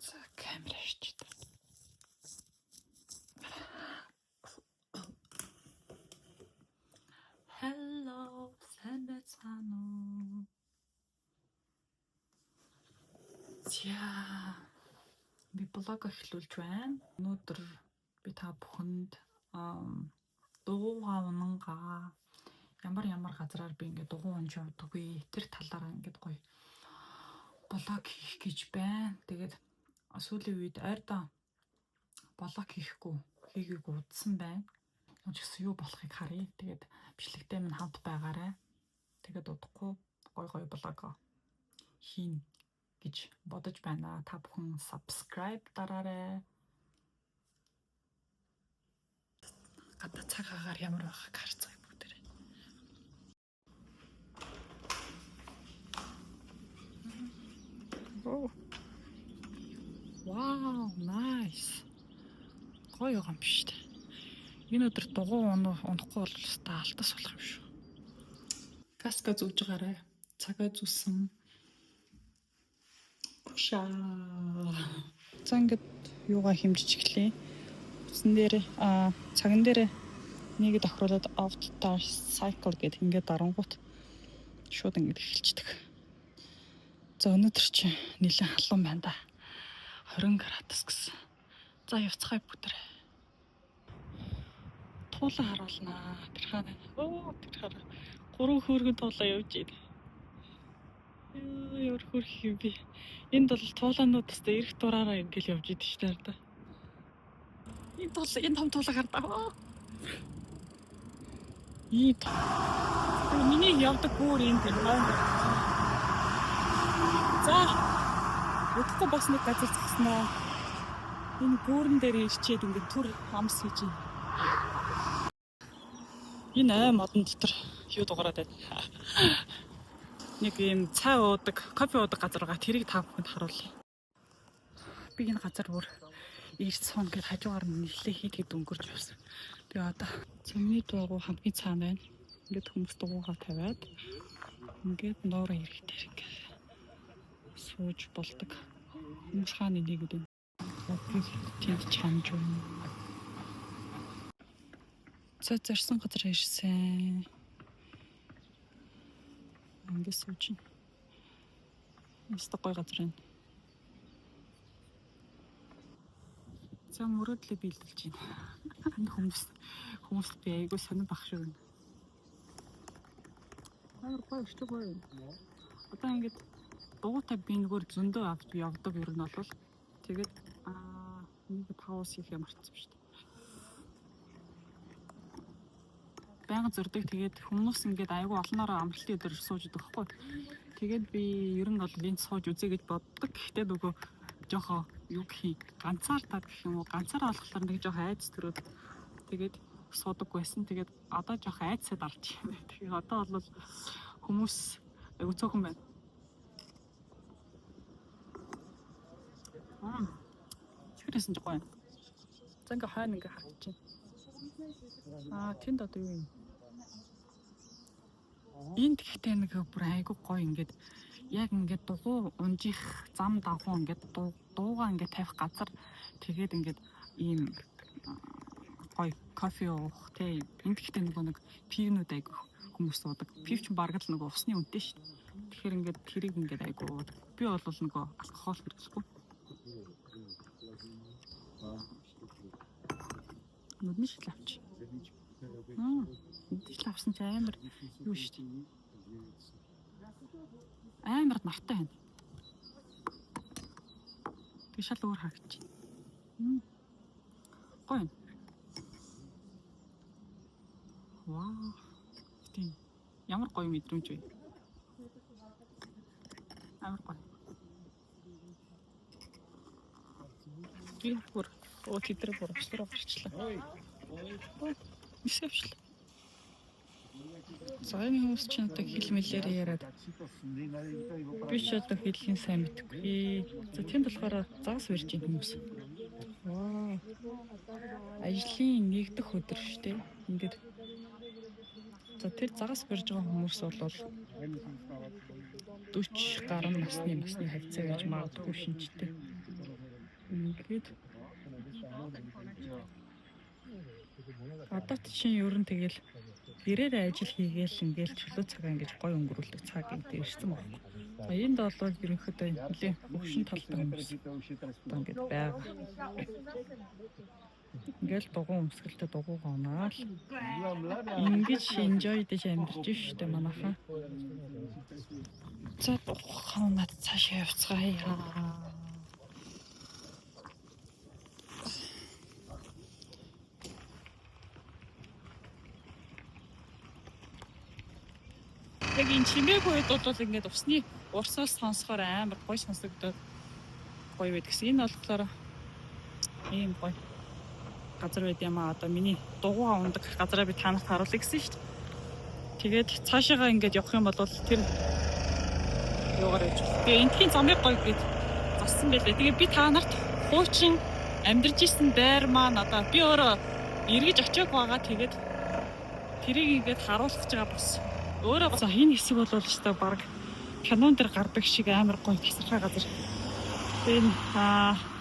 За, камер авчид. Hello, сайн байцгаана уу? За, би блог эхлүүлж байна. Өнөөдөр би та бүхэнд дугуйгаа унангаа ямар ямар газраар би ингээд дугуй унж явдаг вэ? Тэр талаараа ингээд гоё блог хийх гэж байна. Тэгээд сүүлийн үед ойрдоо блог хийхгүй хийгээгүй удсан байна. Нүг гэсэн юу болохыг харъя. Тэгээд бичлэгтэй минь хамт байгаарай. Тэгээд удахгүй гоё гоё блог хийн гэж бодож байна. Та бүхэн subscribe дараарай. Гадаа цаг агаар ямар байгааг харцгаая бүгдээрээ. Oh. Wow, nice. Гоё юм биш үү? Энэ өдөр дугуй унахгүй бол өстой алтас болох юм шүү. Каска зүүж байгаарай. Цагаа зүүсэн. Шаа. За, ингээд юугаа хэмжиж эхлэе. Үсэн дээр цаган дээр нэг тохируулаад off the cycle гэдэг ингээд дарангуут шууд ингээд эхэлчихдэг. За, өнөөдөр чи нэлээд халуун байна да. 20 градус гэсэн. За, явцгаая бүгдээрээ. Туулаа харуулнаа. Тэр хаана? Оо, тэр хараа. Гурван хөөргөн туулаа явж байна. Яа, ямар хөөрх юм бэ? Энд бол туулаанууд өстой эрэх дураараа ингээл явж идэг шүү дээ. Энэ туулаа, энэ том туулаа хардаа. Ийм миний явдаг гүүр энэ тэр том. За, удахгүй бас нэг газар зогсноо. Энэ гүүрэн дээр ирчээд ингээд түр амс хийж байна. Энэ ой модон дотор юу дугаараад байна. Нэг ийм цай уудаг, кофе уудаг газар байгаа. Тэрийг та бүхэнд харуулъя. Би энэ газар бүр ирж суун гэд хажуугаар нь нэлээ хит хит өнгөрч явсан. Тэгээ одоо миний дуугу хамгийн цаана байна. Ингээд хүмүүс дугуугаа тавиад ингээд нуурын ирэг дээр ингээд сууж болдог. Хүмүүс хаана энийг гэдэг. Тэнд чамж байна. За, зорьсон газар ирсэн. Ингээд сууж байна. Өстой гоё газар байна. За, мөрөөдлөө биелүүлж байна. Энэ хүмүүс би айгүй сонир бах шиг байна. Амар гоё шүү гоё. Одоо ингээд дугуйтай би нэгөр зөндөө авч явдаг ер нь бол. Тэгээд нэг pause хийхээ мартсан шүү дээ. Байнга зурдаг. Тэгээд хүмүүс ингээд айгүй олноороо амралтын өдөр сууж идэх байхгүй. Тэгээд би ер нь бол энд сууж үзье гэж боддог. Гэхдээ нөгөө жоохоо юу гэх юм, ганцаардаад гэх юм уу, ганцаараа болохоор нэг жоох айдас төрөөд тэгээд суудаг байсан. Тэгээд одоо жоох айдсаад арч байна. Тэгээд одоо бол хүмүүс айгүй цөөхөн байна. Чихэрсэн ч гоё. За, ингээ хойно ингээ харагдаж байна. Тэнд одоо юу юм? Энд гэхдээ нэг бүр айгүй гоё ингээд яг ингээд дугуй унжих зам дагуу ингээд дуугаа ингээд тавих газар, тэгээд ингээд ийм гоё кофе уух те. Энд гэхдээ нөгөө нэг пивнүүд айгүй хүмүүс уудаг. Пив чинь бараг л нөгөө усны үнэтэй шүү дээ. Тэгэхээр ингээд тэрийг ингээд айгүй уудаг. Би бол нөгөө алкогол хэрэглэхгүй. Нүдний шил авч. Нүдний шил авсан чи амар юу шүү дээ. Амар нартай байна. Тэг шал өөр харагдчих. Гоё юм. Вау. Тийм. Ямар гоё мэдрэмж вэ? Амар гоё. Би бүр оо тэд нар бүр ус руу гарчлаа. Нисээ авчлаа. За, энэ хүмүүс чинь одоо хэл мэлээр яриад би ч одоо хэлхийн сайн мэдэхгүй. За, тэнд болохоор загас барьж ийн хүмүүс. Вау. Ажлын нэгдэх өдөр шүү дээ. Ингээд за, тэр загас барьж байгаа хүмүүс бол 40 гаруй насны хавцаа гэж магадгүй шинжтэй. Ингээд одоо чинь ер нь тэгэл гэрээрээ ажил хийгээл ингээл чөлөө цагаа ингэж гоё өнгөрүүлдэг цаг гэдэг ирсэн байна. За, энд бол ерөнхийдөө нэлийн хөгшин талтай хүмүүс одоо ингээд байгаа. Ингээл дугуй өмсгөлтэй дугуйгаа унаал. Ингэж enjoy дэж амьдарч штэ манайхан. За, дугуйгаа унаад цаашаа явцгаая. Яг энэ чимээгүй үед бол ингээд усны урсгал сонсохоор амар гоё сонсогдоод гоё байдаг гэсэн. Энэ болохоор ийм гоё газар байд юм аа. Одоо миний дугуйгаа унадаг газараа би та нарт харуулъя гэсэн шүү дээ. Тэгээд цаашаага ингээд явах юм бол тэр юугаар явж байна. Тэгээ энтхийн замыг гоё гээд зогссон байлээ. Тэгээ би та нарт хуучин амьдарч исэн байр маань одоо би өөрөө эргэж очиог байгаа. Тэгээд тэрийг ингээд харуулах гэж байгаа бас. Өөрөө за, энэ хэсэг бол өстой баг кинон дээр гардаг шиг амар гоё тасархай газар. Тэгээ энэ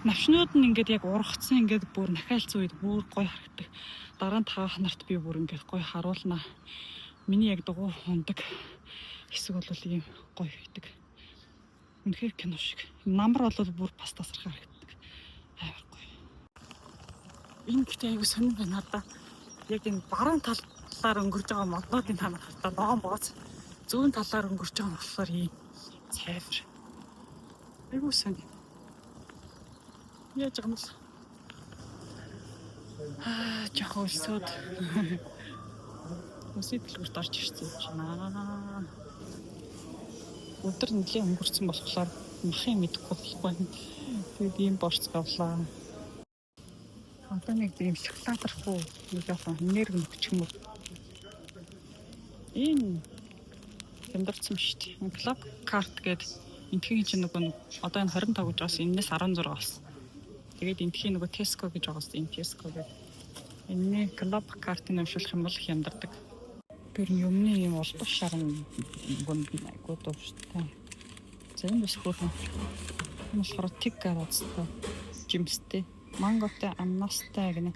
навчнууд нь ингээд яг ургацсан, ингээд бүр нахиалцсан үед бүр гоё харагдаг. Дараа нь та нарт би бүр ингээд гоё харуулнаа. Миний яг дугуй унадаг хэсэг бол ийм гоё байдаг. Үнэхээр кино шиг. Намар бол бүр бас тасархай харагддаг. Амар гоё. Энэ гэхдээ аягүй сонин байна надаа. Яг энэ баруун талаар өнгөрж байгаа моднуудын та нар хартаа ногоон бооз, зүүн талаар өнгөрч байгаа нь болохоор ийм цайвар. Аягүй сонин. Яаж байгаа юм бол жоохон өлсөөд үсээ дэлгүүрт орж ирсэн юм байна. Өдөр нэлээд өнгөрцөн болохоор махын мэдэхгүй болохгүй. Тэгээд ийм борц авлаа. Одоо нэг ийм шоколадрахгүй нэг жоохон энерги өгчих юм уу? Энэ хямдарсан шүү дээ. Club card гэдэг энтхийн чинь нөгөө нэг одоо энэ 25 гэж байгаас энэс 16 болсон. Тэгээд энтхийн нөгөө Tesco гэж байгаас энэ Tesco гэдэг. Энэний club card-ыг уншуулах юм бол хямдардаг. Тэр юмны юм улбар шаран гүнд айгуу дуртай. За, энэ бас хөөрхөн. Энэ болохоор тэг гараацтай жимстэй. Манготой, ананастай гинэ.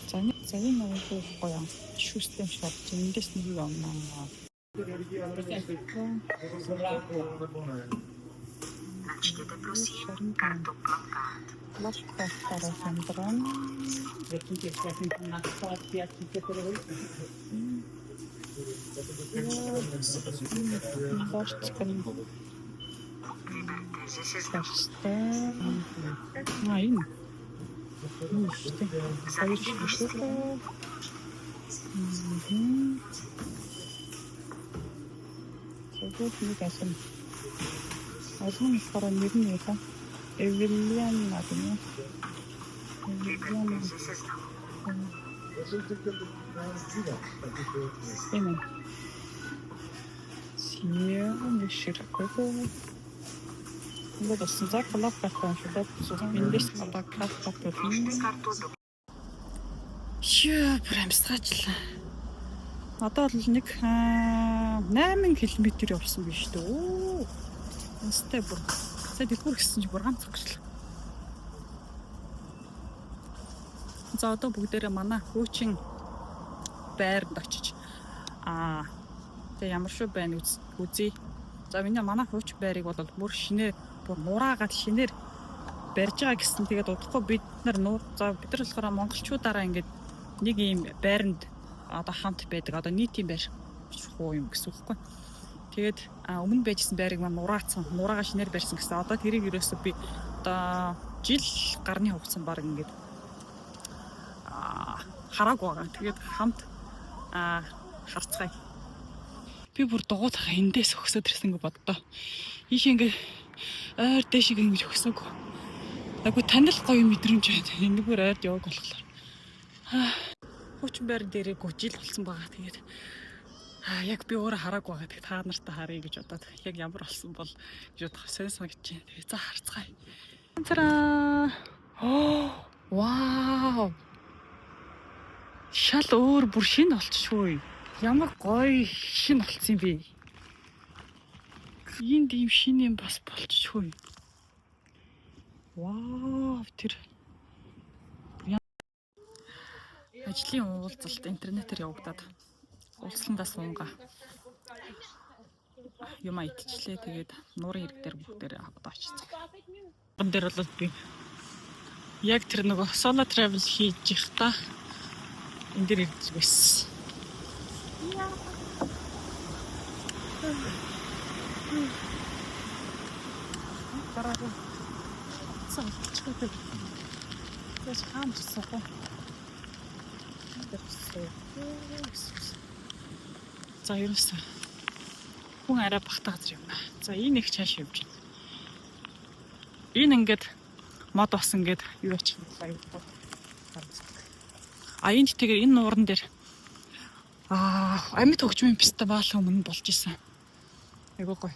За, энэ айгуу гоё шүүстэй юм шиг болж байна. Эндээс нэг авнаа. HTTP kartu Clubcard. Club card-аар хямдран. Борц гэн борцтой. А, энэ. Энэ шүү дээ. Хоёр шиг шүү. Мгм. Тэгээд нэг алим. Алим нь болохоор нэр нь юу вэ? Эвелиан гэдэг юм. Эвелиан. Энэ. Сиэ ширхэг. Ингээд болсон. За, club card уншуулад эндээс одоо club card болно. Шөө, бүр амьсгаачлаа. Одоо бол нэг 8 км явсан биш үү? Оо. Үнэстэй бүр. Сая дэлгүүр гисэн чи бүр ганц гарчлаа. За, одоо бүгдээрээ манай хуучин байранд очиж тэгээ ямар шүү байна үзье. За, миний манай хуучин байрыг бол бүр шинээр, бүр нураагаад шинээр барьж байгаа гэсэн. Тэгээд удахгүй бид нар нуур, за, бид нар болохоор монголчуудаараа ингээд нэг ийм байранд одоо хамт байдаг. Одоо нийтийн байр хуу юм гэсэн үг байхгүй. Тэгээд өмнө байжсэн байрыг маань нураацсан. Нураага шинээр барьсан гэсэн. Одоо тэрийг ерөөсөө би одоо жил гарны хугацаанд баг ингээд хараагүй байгаа. Тэгээд хамт харцгаая. Би бүр дугуйтахаа эндээс өгсөд ирсэн гэж боддоо. Ийш ингээд ойр дээшиг ингэж өгсөөг. Айгу танил гоё мэдрэмж байна. Энэгээр ойрд яваг болохоор. Хуучин байр дээрээ жил болсон байгаа. Тэгээд яг би өөрөө хараагүй байгаа. Тэгээд та нартай харъя гэж бодоод, яг ямар болсон бол гэж бодох сонь санагдаж байна. Тэгээд за, харцгаая. Цараа. Оо, вау. Шал өөр, бүр шинэ болчихгүй. Ямар гоё шинэ болцсон юм бэ? Энд ийм шинэ юм бас болчихгүй. Вау, тэр ажлын уулзалт интернетээр явагдаад уулзландаа суунгаа юм идчихлээ. Тэгээд нуурын хэрэг дээр бүгдээр одоо очсон. Энэ дээр бол би яг тэр нөгөө solo travel хийж явахдаа энэ дээр ирж байсан. Дараа нь цаа. Тэгэж хаан ч суух. За, ерөөсөө хүн арай багтаа газар юм байна. За, энэ их чааш явж байна. Энэ ингээд мод бас ингээд юу ачих юм бол аюулгүй. А, энд тэгэхээр энэ нууран дээр амьд хөгжмийн фестивал өмнө болж исэн. Айгуу гоё.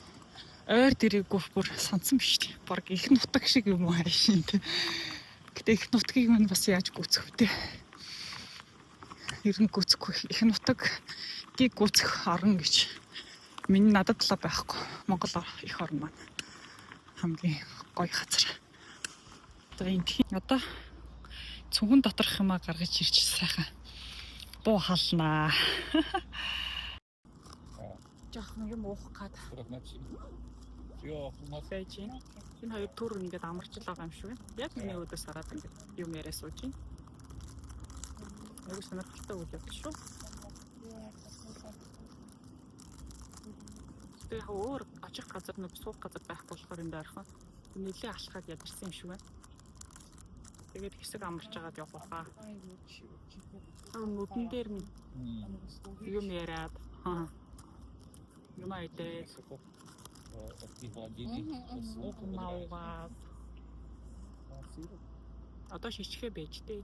Ойр дэрэггүй бүр сансан биш үү? Бараг их нутаг шиг юм уу хайшин тэ. Гэтэ их нутгийг минь бас яаж гүйцэх вэ? Ер нь гүйцэхгүй, их нутгийг гүйцэх орон гэж миний надад л байхгүй. Монгол их орн маань хамгийн гоё газар. За, энэ одоо цүнхэн доторх юмаа гаргаж ирж сайхан буу халнаа. Жохон юм уух гад байж байна. Энэ хоёр түр ингээд амарч л байгаа юм шиг байна. Яг миний өөдөөс хараад ингээд юм яриа сууж байна. Айгуу сонирхолтой үйл явдал шүү. Тэгээ яг өөр очих газар, нэг суух газар байхгүй болохоор энэ ойрхон нэлээ алхаад ядарсан юм шиг байна. Тэгээд хэсэг амарч агаад явах баха. Нүдэн дээр нь юм яриад юм айдээ маугаа одоо шичгээ байж тээ.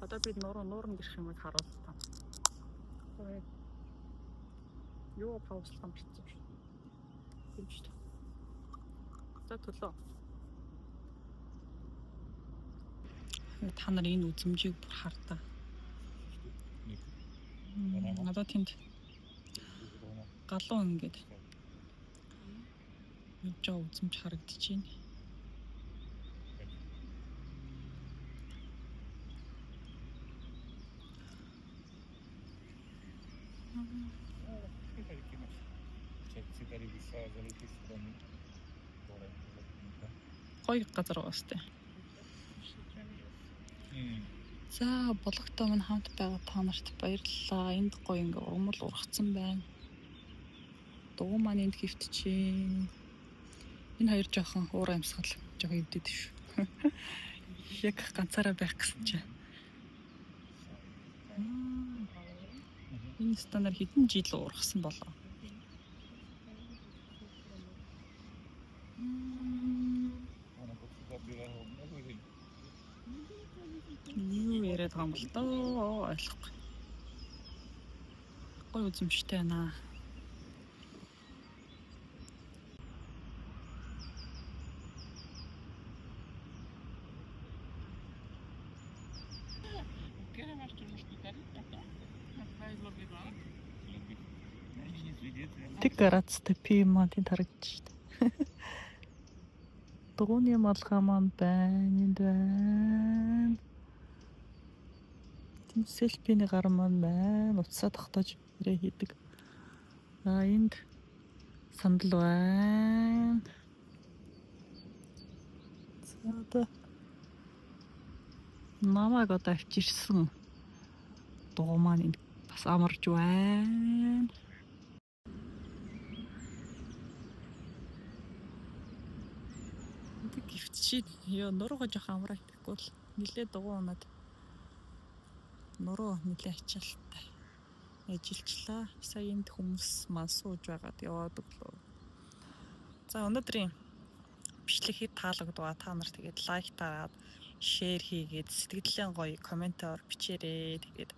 Одоо бид нуруу нууран гэрх юмыг харуултаа. Юу пауслах юм битсэн шүү. Тийм шүү дээ. За, төлөө. Та нар энэ үзмжийг бүр хардаа. Одоо тэнд галуу ингээд явж байгаа үзмж харагдаж байна. Гоё газар байгаа сте. За, vlog тоо минь хамт байгаа та нарт баярлалаа. Энд гоё ингээ ургамал ургацсан байна. Дугуй маань энд хэвтчихээн. Энэ хоёр жоохон уур амьсгал жоохон эвдэд шүү. Яг ганцаараа байх гэсэн чинь. Энэ станаар хэдэн жил ургасан болоо. Юу яриад байгаа юм бол доо, ойлгохгүй. Гоё үзэмжтэй байна. Тэг гарацтай пи маань тэнд харагдаж штэ. Дугуйны малгай маань байна, энд байна. Тэнд selfie ний гар маань байна. Утсаа тогтоож ирээ хийдэг. А, энд сандал байна. За, одоо намайг одоо авчирсан дугуй маань энд бас амарч байна. Тэг гівтчи ёо, нуруугаа жоохон амраад ихгүй бол нилээ дугуй унаад нуруу нилээ ачаалттай ажиллчлаа. Сая энд хүмүүс маань сууж байгаад яваад өглөө. За, өнөөдрийн бичлэг хэд таалагдваа, та нар тэгээд like дараад, share хийгээд, сэтгэлийн гоё comment оор бичээрэй. Тэгээд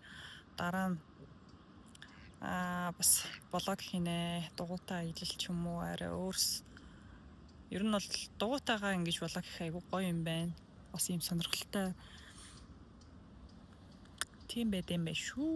дараа нь бас vlog хийнэ. Дугуйтай аялал ч юм уу, арай өөрс. Ер нь бол дугуйтайгаа ингэж vlog хийх айгу гоё юм байна. Бас ийм сонирхолтой тийм байд юм байна шүү.